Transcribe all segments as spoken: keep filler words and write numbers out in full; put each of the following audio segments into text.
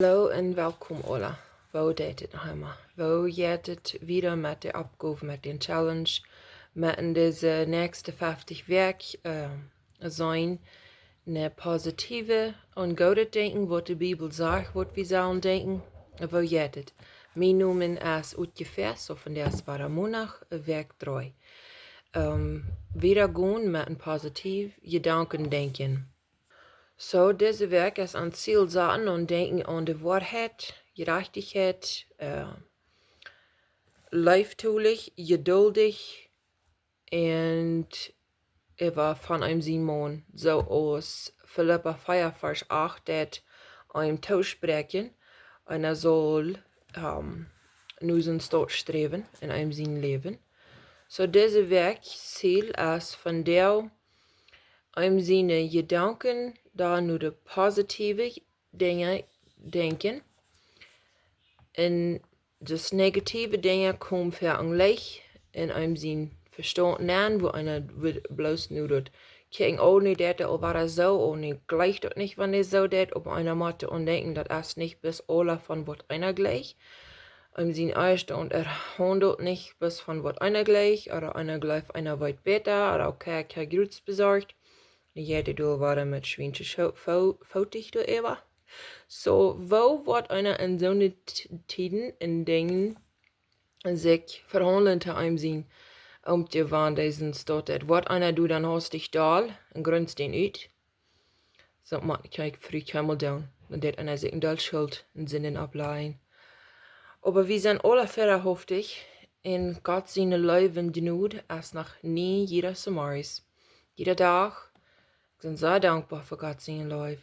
Hallo un welkom aula. Woo jeit et noch emol? Woo jeit et wieda met de Oppgow, met dän Challenge, met en dise näakjste feftich Wäakj, äh, sennen, ne positiewe un goodet Denkjen, waut de Bibel sajcht, waut wie sellen denkjen? Woo jeit et? Mien Nomen es Utje Fest, soo von dee es wada Mondach, Wäakj dree. Ähm, wieda gonen met en positiew Jedanken denkjen. Soo, dise Wäakj es aun Ziel saten un denkjen aun de Woarheit, Jerajchtichkjeit, äh, leeftolich, jeduldich un äwa von eenem sien Maun, soo aus Filippa vea Varsch acht deit eenem toospräakjen, eena saul, ähm, no siene Staut sträwen en eenem sien Läwen. Soo, dise Wäakj Ziel es von dee, eenem siene Jedanken doa no de positiewe Dinja denkjen. Un dise negatiewe Dinja komen fa een Licht en eenem sien Vestaunt nenn, woo eena woat bloos no daut kjikjen, oh, nu deit dee aul wada soo, oh, nu jleicht daut nich, wan dee soo deit, opp eene Moot aun denkjen, daut es nich bloos aula von waut eena jleicht. Eenem sien Ieescht un hee haundelt nich bloos von waut eena jleicht, ooda eena jleeft, eena weet bäta, ooda okay, ekj hab Grootet besorcht. Nu jeit dee doa wada met schwiensche Schoo-, Foo-, Footich doa äwa. Soo, woo woat eena en soone T-, Tieden en Dinja sikj vehaundlen to eenem sien, om to wan dee siene Staut deit? Woat eena doa dan haustich doll un grunzt dän ut? Soo, mau, kjikj, Fru Kjemmel doonen. Dan deit eena sikj een Deel Schult un Sinden oplajen. Oba wie sent aula fäahaftich un Gott siene Leew un Jnod es noch nie jieda Sommaris. Jieda Dach. Ekj sie sea dankboa fa Gott siene Leew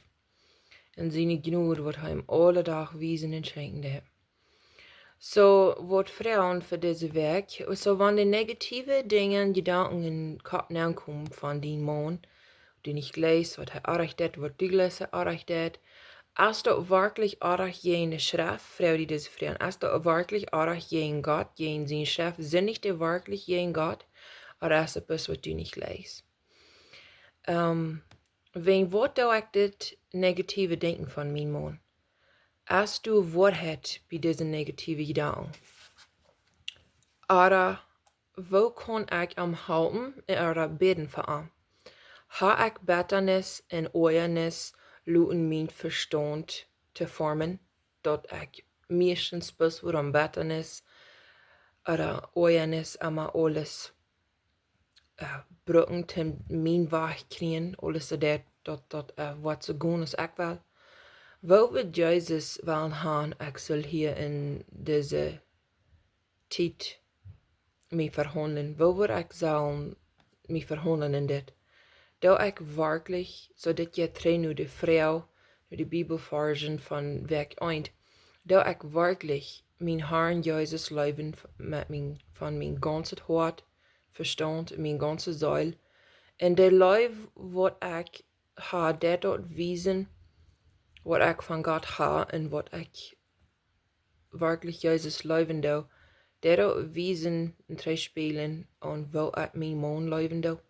un siene Jnod, waut hee ons aule Dach wiesen un schenkjen deit. Soo, waut Froagen fa dise Wäakj. Soo, wan de negatiewe Dinja, Jedanken en Kopp nenkomen von dien Maun, dee nich jleicht, waut hee orrajcht deit, waut du jleist, hee orrajcht deit, es daut werkjlich orrajcht jäajen de Schreft? Froag die dise Froag. Es daut werkjlich orrajcht jäajen Gott, jäajen siene Schreft? Sindicht dee werkjlich jäajen Gott? Ooda es et bloos waut du nich jleist? Ähm, wäajen waut doo ekj dit negatiewe Denkjen von mien Maun? Es doa Woarheit bie dise negatiewe Jedanken? Ooda woo kaun ekj am halpen ooda bäden fa am? Hab ekj Bettanis un Oajanis loten mien Vestaunt to formen, daut ekj meistens bloos wuarom Bettanis ooda Oajanis emma aules, äh, brucken, toom mien Wajch kjrieen, aules soo daut, daut, daut, äh, woat soo gonen aus ekj well? Woo wudd Jesus wellen han, ekj saul hia en dise Tiet mie vehaundlen? Woo wudd ekj sellen mie vehaundlen en dit? Doo ekj werkjlich, soo daut jie trigj no de Froag, no de Bibelvarsch von Wäakj eent, doo ekj werkjlich mien Harn Jesus leewen f-, met mien, von mien gaunzet Hoat, Vestaunt, mien gaunze Seel? Un de Leew, waut ekj hab, deit daut wiesen, waut ekj von Gott hab un waut ekj werkjlich Jesus leewen doo, deit daut wiesen un trigjspieejlen aun woo ekj mien Maun leewen doo?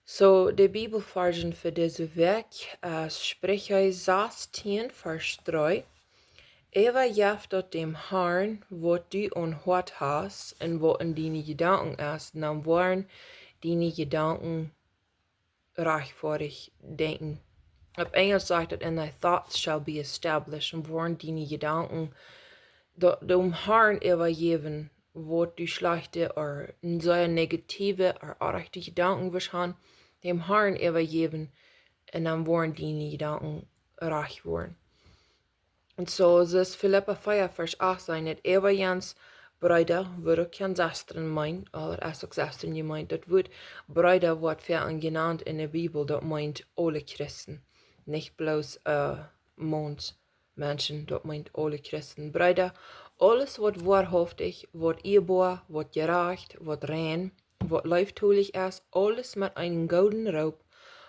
Soo, de Bibelvarsch fa dise Wäakj es Spricha sastieen, Varsch dree. Äwajeff daut däm Harn, waut du aum Hoat hast un waut en diene Jedanken es, dan woaren diene Jedanken rajchtfoadich denkjen. Opp Enjlisch sajcht et, "And thy thoughts shall be established." Un woaren diene Jedanken daut, däm Harn äwajäwen, waut du schlajchte ooda sea negatiewe ooda orrajchte Jedanken woascht han, däm Harn äwajäwen, un dan woaren diene Jedanken rajcht woaren. Un soo, soo aus Filippa vea Varsch acht sajcht et, äwajens, Breeda, woat uk kjeen Sestren meenen, ooda es uk Sestren jemeent, daut Wuat Breeda woat foaken jenant en de Bibel, daut meent aule Christen, nich bloos, äh, Maunsmenschen, daut meent aule Christen. Breeda, aules waut woarhauftich, waut ieeboa, waut jerajcht, waut rein, waut leeftolich es, aules met eenen gooden Roop,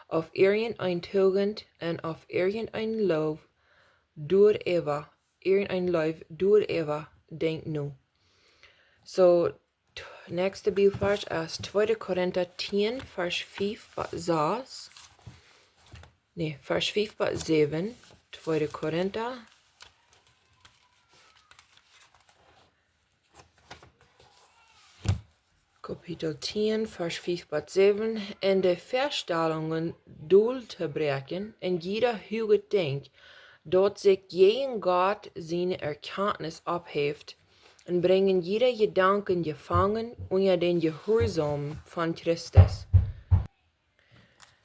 auf irjent eene Tugent un auf irjent eene Leew, doaräwa, irjent eene Leew, doaräwa denkjt no. Soo, t-, näakjste Bibelvarsch es tweede Korinta tieen, Varsch fief bat sas. Nä, Varsch fief bat säwen. Tweede Korinta, Kapitel tieen, Varsch fief bat säwen, un de Väastalungen dol to bräakjen un jieda huaget Dinkj, daut sikj jäajen Gott siene Erkjantnis opphäft, un brinjen jieda Jedanken jefangen unja dän Jehuarsaum von Christus.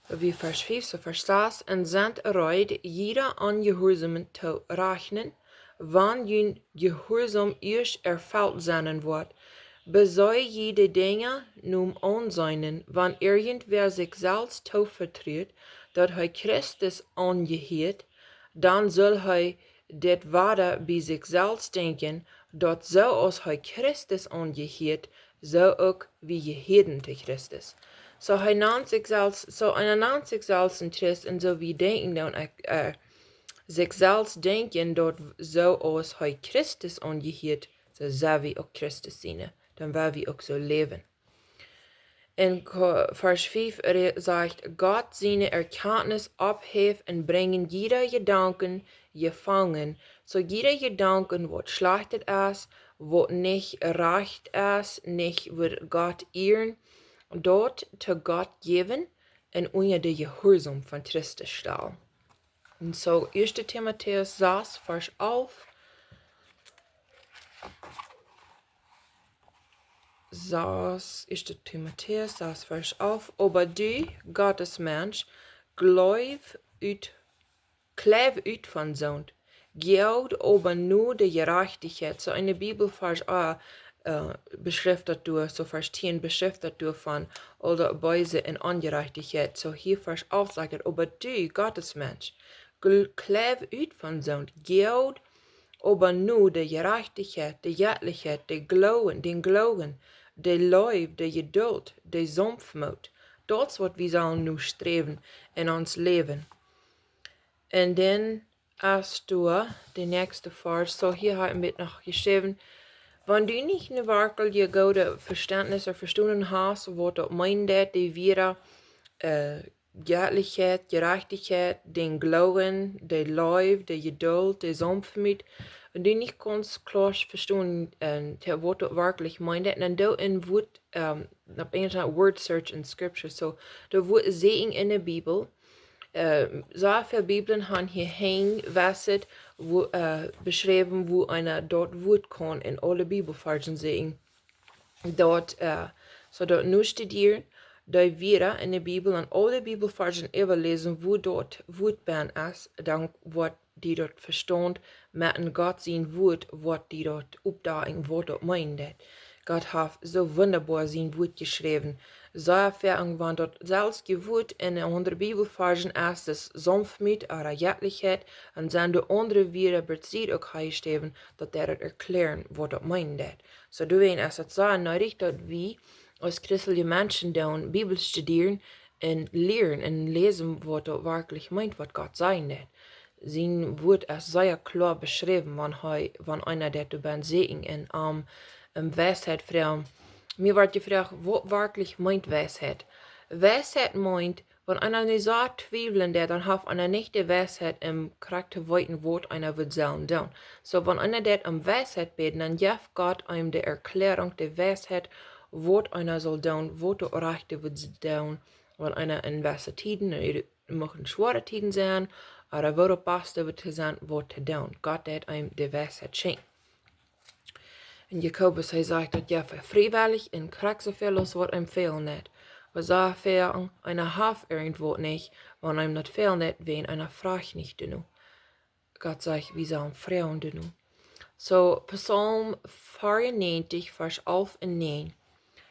Wie Varsch fief, soo Varsch sas, un sent reed, jieda Onjehuarsaum to rajchten, wan jun Jehuarsaum ieescht erfelt sennen woat. Besee jie de Dinja nom Aunseenen, wan irjentwäa sikj selfst toovetrut, daut hee Christus aunjehieet, dan sull hee dit wada bie sikj selfst denkjen, daut soo aus hee Christus aunjehieet, soo uk wie jehieeden to Christus. Soo hee nant sikj selfst, soo eena nant sikj selfst een Christ, un soo wie denkjen dan, äh, sikj selfst denkjen, daut soo aus hee Christus aunjehieet, soo sent wie uk Christus siene, dan woa wie uk soo läwen. En Ko-, Varsch fief re-, sajcht, Gott siene Erkjantnis opphäft un brinjen jieda Jedanken jefangen. Soo jieda Jedanken, waut schlajchtet es, waut nich rajcht es, nich wudd Gott ieren, daut to Gott jäwen un unja de Jehuarsaum von Christus stalen. Un soo, ieeschte Timotäus sas, Varsch alf. Sas, ieeschte Timotäus sas, Varsch alf. Oba du, Gottes Mensch, jleew ut, jleew ut von soont. Jleew oba no de Jerajchtichkjeit. Soo een Bibelvarsch, äh, äh, beschrift daut doa, soo Varsch tieen beschrift daut doa von aul daut Beese un Onjerajchtichkjeit. Soo hia Varsch alf sajcht et, oba du, Gottes Mensch, jl-, jleew ut von soont, jleew oba no de Jerajchtichkjeit, de Jettlichkjeit, de Gloowen, dän Gloowen, de Leew, de Jeduld, de Saunftmoot. Daut es waut wie sellen no sträwen en ons Läwen. Un dan es doa de näakjste Varsch, soo hia hab ekj noch jeschräwen, wan du nich een werkjlich goodet Vestentnis ooda Vestonen hast, waut daut meent, daut dee wada, äh, Jettlichkjeit, Jerajchtichkjeit, dän Gloowen, de Leew, de Jeduld, de Saunftmoot, un du nich kaust kloa vestonen, äh, waut daut werkjlich meent, dan doo een Wuat, ähm, opp Enjlisch sajcht word search in Scripture, soo, doo Wuat sieekjen en de Bibel. Äh, soo väl Bibeln han hia henjen, woo et, woo, äh, beschräwen, woo eena daut Wuat kaun en aule Bibelvarschen sieekjen. Daut, äh, soo daut nu studieren, doo wada en de Bibel un aule Bibelvarschen äwaläsen, woo daut Wuat benn es, dan woat die daut Vestaunt met een Gott sien Wuat, woat die daut oppdakjen, waut daut meent. Gott haft soo wundaboa sien Wuat jeschräwen. Soo väl, wan daut selfst jewuat en een aundre Bibelvarschen es, daut Saunftmoot ooda Jettlichkjeit, un sent doa aundre Wieed bie uk hia jeschräwen, daut dee daut erkjläaren, waut daut meent. Soo doawäajen es et soo needich, daut wie aus christelje Menschen dan Bibel studieren un lieren un läsen, waut daut werkjlich meent, waut Gott sajen deit. Sien Wuat es sea kloa beschräwen, wan hee, wan eena daut doa benn sieekjen un, ähm, om Weisheit froagen. Mie woat jefroagt, waut werkjlich meent Weisheit? Weisheit meent, wan eena nu soo twiewlen deit, dan haft eena nich de Weisheit, om krakjt to weeten, waut eena wudd sellen doonen. Soo, wan eena deit om Weisheit bäden, dan jeft Gott eenem de Erkjläarunk, de Weisheit, waut eena saul doonen, waut daut rajchte wudd doonen, wan eena en jewesse Tieden, un et muchten schwoare Tieden sennen, ooda woo daut baste wudd to sennen, waut to doonen. Gott deit eenem de Weisheit schenkjen. En Jakobus, hee sajcht daut, jo, fa friewellich un krakjt soo väl aus waut eenem fält nich. Oba soo väl eena haft irjentwaut nich, wan eenem daut fält nich, wäajen eena froagt nich doano. Gott sajcht, wie sellen froagen doano. Soo, Psalm veeaunnäajentich, Varsch alf un näajen.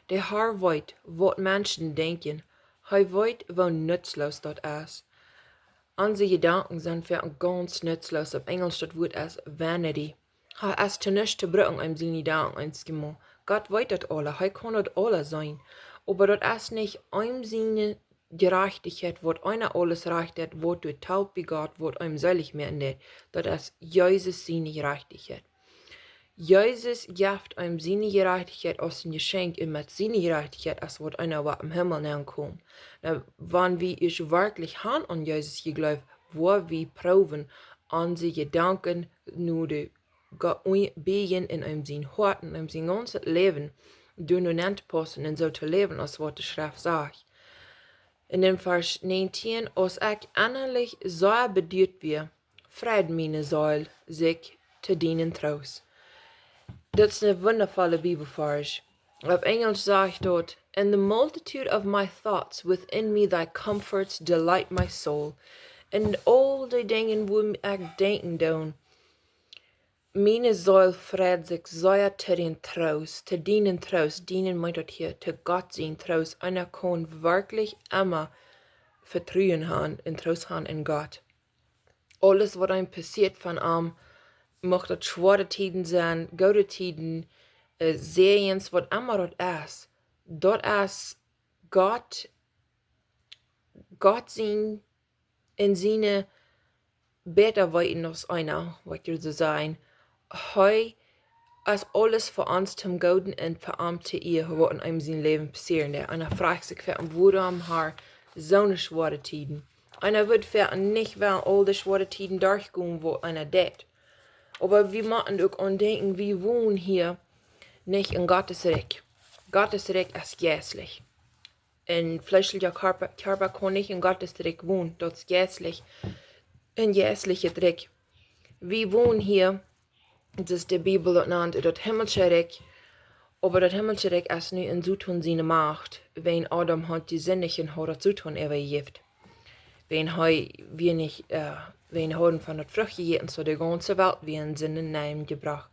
De Herr weet, waut Menschen denkjen. Hee weet, woo nutzlos daut es. Onse Jedanken sent fa ons gaunz nutzlos. Opp Enjlisch daut Wuat es vanity. Hee es to nuscht to brucken, eenem siene Jedanken eenjemol. Gott weet daut aules, hee kaun daut aules seenen. Oba daut es nich eenem siene Jerajchtichkjeit, waut eena aules rajcht deit, waut doa talt bie Gott, waut eenem seelich moaken deit. Daut es Jesus siene Jerajchtichkjeit. Jesus jeft eenem siene Jerajchtichkjeit aus een Jeschenkj, un met siene Jerajchtichkjeit es waut eena woat em Himmel nenkomen. Nu, wan wie ieescht werkjlich han aun Jesus jejleeft, woa wie proowen, onse Jedanken no de Gott biejen un om sien Hoat un om sien gaunzet Läwen doa no nenn to paussen un soo to läwen aus waut de Schreft sajcht. En dän Varsch näajentieen: Aus ekj ennalich sea beduat wia, freid miene Seel sikj to dienen Troost. Daut es een wundafolla Bibelvarsch. Opp Enjelsch sajcht daut: "In the multitude of my thoughts within me, thy comforts delight my soul." En aul dee Dinja, wua ekj denkjen doo, miene Seel freit sikj sea to dän Troost, to dienen Troost. Dienen meent daut hia, to Gott sien Troost. Eena kaun werkjlich emma Vetruen han un Troost han en Gott. Aules waut eenem passieet von am, mucht daut schwoare Tieden sennen, goode Tieden, äh, Säajens, waut emma daut es, daut es Gott, Gott sien, en siene bäta weeten aus eena, waut ekj wudd soo sajen. Hee es aules fa ons toom Gooden un fa am to Ea, waut en eenem sien Läwen passieren deit. Un dan froag ekj mie, wuarom Har soone schwoare Tieden? Eena wudd fa nich wellen aul dee schwoare Tieden derchgonen, waut eena deit. Oba wie motten uk aun denkjen, wie wonen hia nich en Gottes Rikj. Gottes Rikj es jeistlich. Een fleeschlicha Kjarpa, Kjarpa kaun nich en Gottes Rikj wonen, daut es jeistlich. Een jeistlichet Rikj. Wie wonen hia, daut es, de Bibel daut nant, daut himmelsche Rikj. Oba daut himmelsche Rikj es nu en Soton siene Macht, wiels Adam haud jesindicht un haud daut Soton äwajejäft. Wiels hee wia nich, äh, wiels hee haud von daut Frucht jejäten, soo de gaunze Welt wia en Sind nenjebrocht.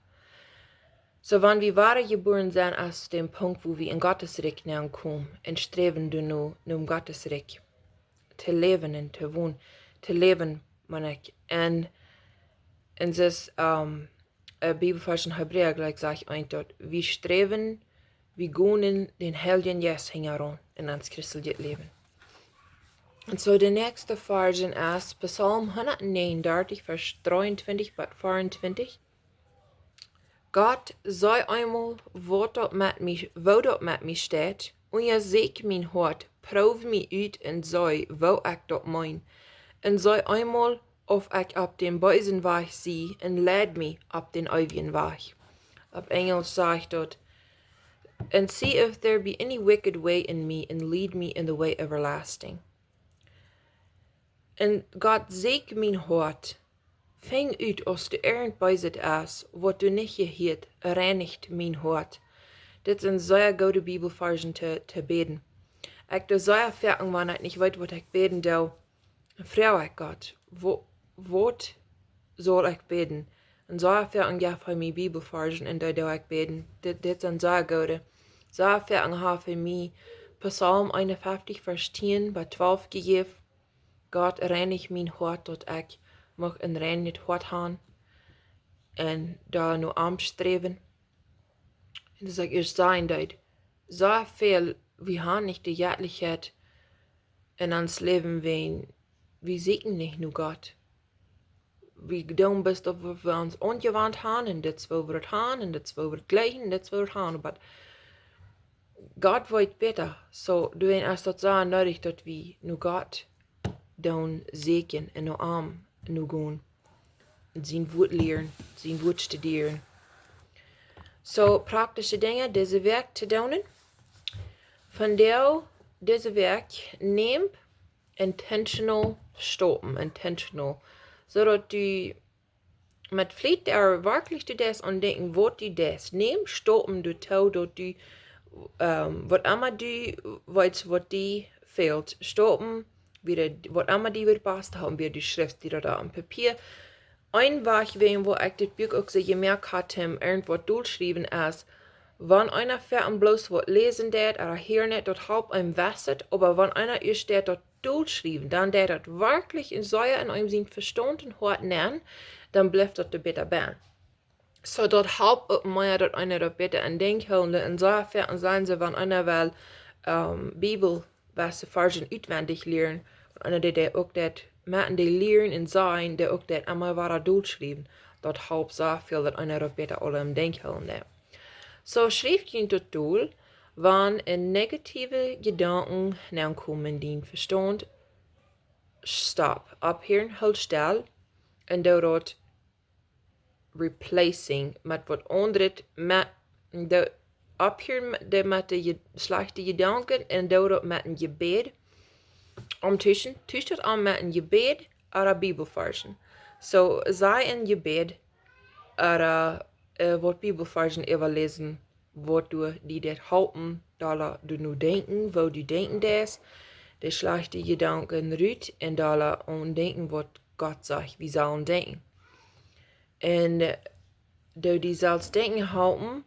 Soo, wan wie wadajebuaren sent, es dän Punkt, wua wie en Gottes Rikj nenkomen un sträwen doano, no Gottes Rikj to läwen un to wonen, to läwen, meen ekj. Un, un daut es, ähm, äh, Bibelvarsch en Hebräa jlikj sajcht eent daut: "Wie sträwen, wie gonen dän Heiljen Jeist hinjaraun en ons christeljet Läwen." Un soo de näakjste Varsch es Psalm hundatnäajenendartich, Varsch dreeuntwintich bat veauntwintich. "Gott, see eemol, waut daut met mie, woo daut met mie steit, unjasäkj mien Hoat, proow mie ut un see, woo ekj daut meen, un see eemol, auf ekj opp dän beesen Wajch sie, un leid mie opp dän eewjen Wajch." Opp Enjelsch sajcht daut: "And see if there be any wicked way in me, and lead me in the way everlasting." Un Gott, säkj mien Hoat, finj ut aus doa irjent Beeset es, waut doa nich jehieet, reinicht mien Hoat. Dit sent sea goode Bibelvarschen to, to bäden. Ekj doo sea foaken, wan ekj nich weet, waut ekj bäden doo, froag ekj Gott, "Wa-, waut saul ekj bäden?" Un sea foaken jeft hee mie Bibelvarschen un dee doo ekj bäden. Dit, dit sent sea goode. Sea foaken haft hee mie Psalm eenunfeftich, Varsch tieen bat twalf jejäft: "Gott, reinich mien Hoat, daut ekj mucht een reinet Hoat han un doano aunsträwen." Un daut ekj ieescht sajen deed, soo väl, wie han nich de Jettlichkjeit en ons Läwen, wan wie sieekjen nich no Gott. Wie doonen bloos daut, waut wie ons aunjewant han, un dit es woo wie daut han, un dit es woo wie daut jlikjen, un dit es woo wie daut han, oba Gott weet bäta. Soo, doawäajen es daut sea needich, daut wie no Gott doonen sieekjen un no am no gonen. Un sien Wuat lieren, sien Wuat studieren. Soo, praktische Dinja dise Wäakj to doonen. Vondoag, dise Wäakj, näm intentional Stoppen, intentional. Soo daut du met Fliet doa werkjlich du deist aun denkjen, waut du deist. Näm Stoppen doatoo, daut du, ähm, waut emma du weetst, waut die fält. Stoppen, wada, waut emma die woat passen, haben wie die Schreft, die doa aum Papia. Een Wajch, wäajen woo ekj dit Buak uk soo jemoakt haud, om irjentwaut dol to schriewen, es, wan eena fa een bloos waut läsen deit, ooda hieren deit, daut halpt eenem waut, oba wan eena ieescht deit daut dol schriewen, dan deit daut werkjlich en sea en eenem sien Vestaunt un Hoat nenn, dan blift daut doa bäta bie. Soo, daut halpt uk mea, daut eena daut bäta aun denkjen deit. Un soo väl, un sent see, wan eena well, ähm, Bibel, waut see Varschen utwendich lieren, un eena deit uk daut, met dee lieren un sajen, deit uk daut emma wada dol schriewen. Daut halpt soo väl, daut eena daut bäta aul aun denkjen deit. Soo, schriew junt daut dol, wan een negatiewe Jedanken nenkomen en dien Vestaunt, stop, opphieren, hool stell, un doo daut replacing met waut aundret, met de, opphieren met de, met de je-, schlajchte Jedanken un doo daut met een Jebäd. Om tuschen, tusch daut om met een Jebäd ooda Bibelvarschen. So, saj een Jebäd ooda, äh, waut Bibelvarschen äwaläsen, waut du die daut halpen, dolla doano denkjen, woo du denkjen deist, de schlajchte Jedanken rut un dolla aun denkjen, waut Gott sajcht, wie sellen denkjen. Un, äh, doo die selfst denkjen halpen,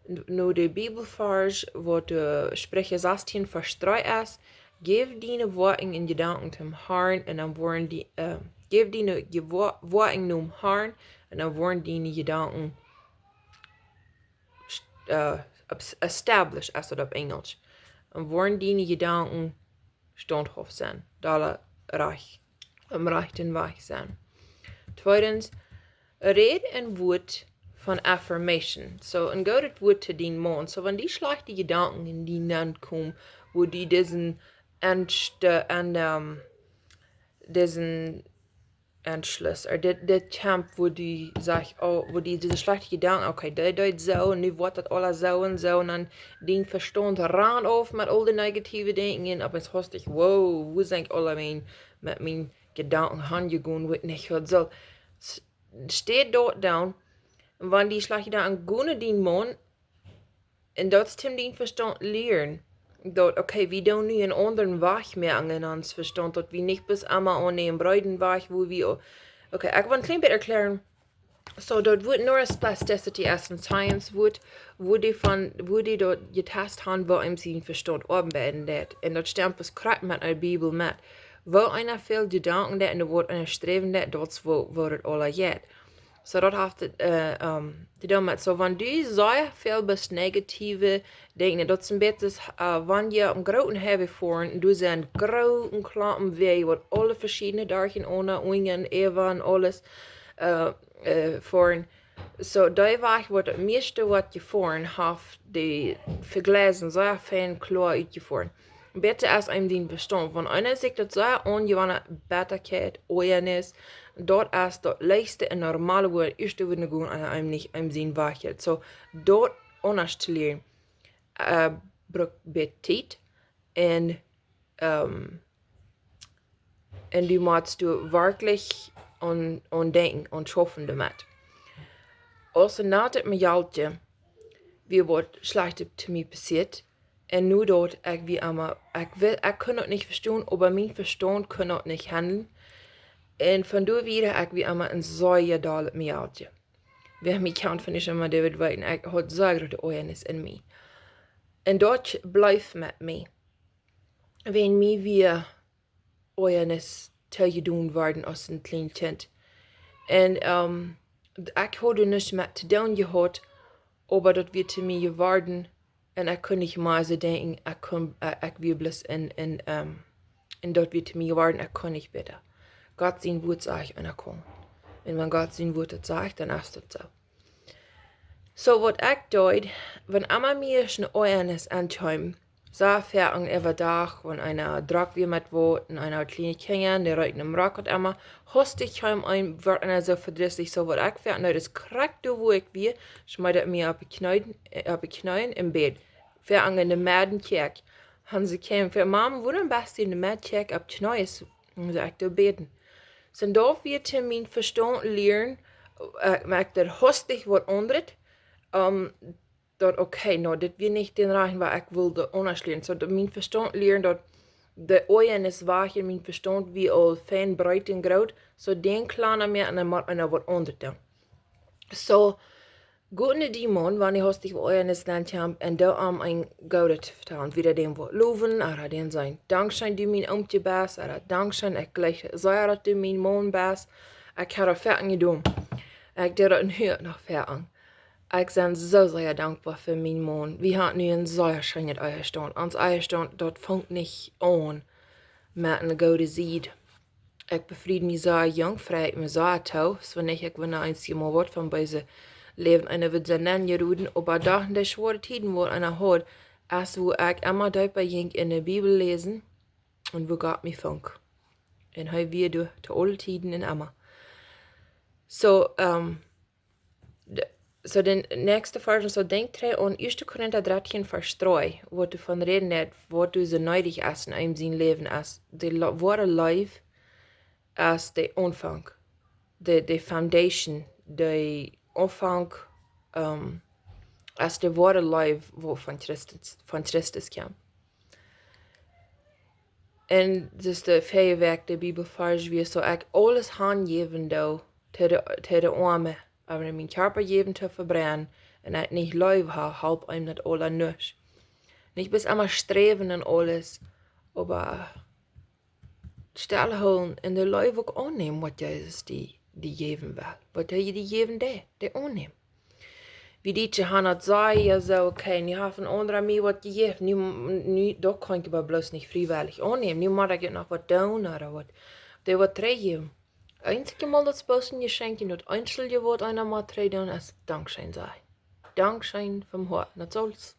n-, no de Bibelvarsch, waut de Spricha sastieen Varsch dree es, jeff diene Woakjen un Jedanken dem Harn un dan woaren die, äh, jeff diene Jewo-, Woakjen nom Harn un dan woaren diene Jedanken st-, äh, abs-, established, es daut opp Enjelsch. Dan woaren diene Jedanken staunthauft sennen, dolla rajcht, aum rajchten Wajch sennen. Tweedens, räd een Wuat von affirmation. So, een goodet Wuat to dien Maun. So, wan die schlajchte Jedanken en die nenkomen, woo die disen Enst-, en, ähm, disen Entschluss, ooda dit, dit Kjamp, woo die sajcht, oh, woo die dise schlajchte Jedanken, okay, dee deed soo, un nu woat daut aules soo un soo, un dan dien Vestaunt rant auf met aul de negative Dinja, un opp eemol hast du, wow, woo sie ekj aul met mien Jedanken hanjegonen, woo ekj nich haud sull. S-, stell daut down, un wan die schlajchte Jedanken gonen dien Maun, un daut es toom dien Vestaunt lieren. Daut, okay, wie doonen nu een aundren Wajch moaken en ons Vestaunt, daut wie nich bloos emma aun dän breeden Wajch, woo wie, o-, okay, ekj well een kjlien bät erkjläaren. So, daut Wuat Neuroplasticity es een Science Wuat, woo dee von, woo dee daut jetast haben, woo eemol sien Vestaunt oabeiden deit. Un daut stemt bloos krakjt met de Bibel met. Woo eena väl Jedanken deit un woo eena sträwen deit, daut es woo, woo daut aula jeit. So, daut haft, äh, ähm, to doonen met, so, wan du sea väl best negative Dinja, daut es een bät, äh, wan jie opp een grooten Highway foaren, un doa sent groote Klompen Wäaj, waut aule veschiedne Deichen, Unjen, Äwa un aules, äh, äh, foaren. So, dee Wajch, waut daut mieeschte woat jefoaren, haft de Vegleisen sea fein kloa utjefoaren. Bäta es eemol dien Vestaunt. Wan eena sikj daut sea aunjewant, Bettakjeit, Oajanis, daut es daut leichtste un normale, woo daut ieeschte wudden gonen, un eemol nich, eemol sien Wajch jeit. So, daut aundasch to lieren, äh, brukt bät Tiet un, ähm, un du motst doa werkjlich aun, aun denkjen, aun schaufen doamet. Aus een natet Mejaltje, wia waut Schlajchtet to mie passieet, un nu daut ekj wia emma, ekj well, ekj kunn daut nich vestonen, oba mien Vestaunt kunn daut nich handlen. Un von doa wieda ekj wia emma een sea dollet Mejaltje. Wäa mie kjant von ieescht emol, dee weet, ekj haud sea groote Oajanis en mie. Un daut bleef met mie. Wan mie wia Oajanis toojedonen worden aus een kjlien Kjint. Un, ähm, ekj haud doa nuscht met to doonen jehaut, oba daut wia to mie jeworden, un ekj kunn nich mea soo denkjen, ekj kunn, äh, ekj wia bloos en, en, ähm, un daut wia to mie jeworden, ekj kunn nich bäta. Gott sien Wuat sajcht, eena kaun. Un wan Gott sien Wuat daut sajcht, dan es daut soo. So, waut ekj deed, wan emma mie eene Oajanis aunkjeem, soo foaken äwadach, wan eena drock wia met waut, un eena haud kjliene Kjinja, un dee reeten em Rock, waut emma, hastich kjeem een, wort eena soo vedrisslich, so waut ekj foaken deed, es krakjt doa, woo ekj wia, schmeet ekj mie opp de Kjneeen, äh, opp de Kjneeen em Bad. Foaken en de Medden Kjäakj. Un see kjeemen, "Mama, wuarom best du en de Medden Kjäakj opp Kjneeen?" Un saj ekj, "Doa bäden." So, un daut wia to mien Vestaunt lieren, äh, moakt daut hastich waut aundret, ähm, daut, okay, no, dit wia nich dän Wajch, waut ekj wull aundasch lieren. So, daut mien Vestaunt lieren, daut de Oajanis wia en mien Vestaunt wia aul fein breet un groot, so dän kjlanda moaken un dan mott eena waut aundret doonen. So, goot no dien Maun, wan du hastich waut Oajanis aunkjemt, un doo am een Goodet vetalen. Wieda dän waut lowen, ooda dän sajen, "Dankscheen, du mien Oomkje best," ooda, "Dankscheen, ekj jleich sea, daut du mien Maun best. Ekj hab daut foaken jedonen. Ekj doo daut nu noch foaken. Ekj sie soo sea dankboa fa mienen Maun. Wie haben nu een sea scheenet Ehestaunt. Ons Ehestaunt, daut fangt nich aun met eene goode Sied. Ekj befried mie sea junk, frei ekj mie sea too. Soo wan ekj, ekj wia nich eent, waut von beese Läwen, eena wudd sennen jeroden, oba doa en de schwoare Tieden, woo eena haud, es woo ekj emma deepa jinkj en de Bibel läsen un woo Gott mie funk. Un hee wia doa to aule Tieden un emma. So, ähm, de, so de näakjste Varsch, so denkj trigj aun Ieeschte Korinta dartieen Varsch dree, waut doa von räden deit, waut doa soo needich es en eenem sien Läwen, es de lo-, woare Leew, es de Aunfank, de, de foundation, de Aunfank, ähm, es de woare Leew, waut von Christus, von Christus kjemt. Un dus de väaje Wäakj de Bibelvarsch wia, soo ekj aules hanjäwen doo to de, to de Oame, oba mien Kjarpa jäwen to vebrennen, un ekj nich Leew ha, halpt eenem daut aula nuscht. Nich bloos emma sträwen un aules, oba stell hoolen un de Leew uk aunnämen, waut Jesus die, die jäwen well. Waut hee die jäwen deit, dee aunnämen. Wie dee Johanna säd, jo, soo, okay, nu haft een aundra mie waut jejäft, nu, nu, daut kaun ekj oba bloos nich friewellich aunnämen. Nu mott ekj noch waut doonen, ooda waut, dee waut trigjjäwen. Eensjemol daut es bloos een Jeschenkj, un daut eensje waut eena mott trigjjäwen, es Dankscheen sajen. Dankscheen vom Hoat, daut es aules.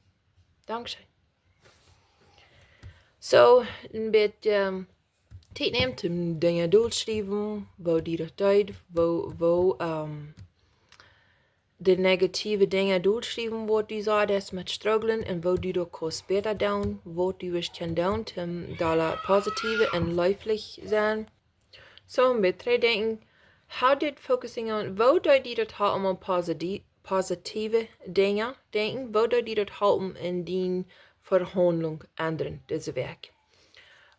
Dankscheen. So, een bät, ähm, Tiet nämen, om Dinja dolschriewen, woo die daut deed, woo, woo, ähm, de negative Dinja dolschriewen, waut du sajchst met strugglen, un woo du daut kaust bäta doonen, waut du wurscht kjennen doonen, om dolla positive un leeflich sennen. So, een bät trigj denkjen, how did focusing on, woo deed die daut halpen om positi-, positive Dinja denkjen, woo deed die daut halpen en diene Vehaundlunk endren dise Wäakj?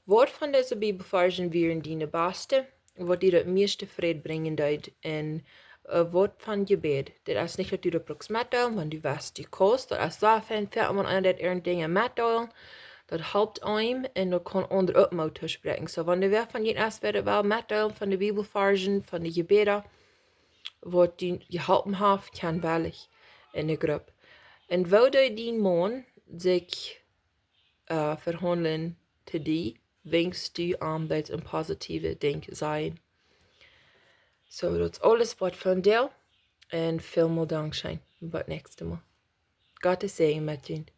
Waut von dise Bibelvarschen wieren diene baste, waut die daut mieeschte Fräd brinjen deed, un, äh, waut von Jebäd? Daut es nich daut du daut bruckst metdeelen, wan du weetst du kaust, daut es soo fein, wan eena daut irjent Dinja metdeelt, daut halpt eenem un daut kaun aundre uk Moot toospräakjen. So, wan wäa von junt es, wäa well metdeelen von de Bibelvarschen, von de Jebäda, waut die jeholpen haft, kjenn wellich en de Grupp. Un woo deed dien Maun sikj, äh, vehaundlen to die, wan du am daut een positive Dinkj sajen? So, daut es aules waut von vondoag. Un välmol Dankscheen. Bat näakjstemol. Gottes Säajen met junt.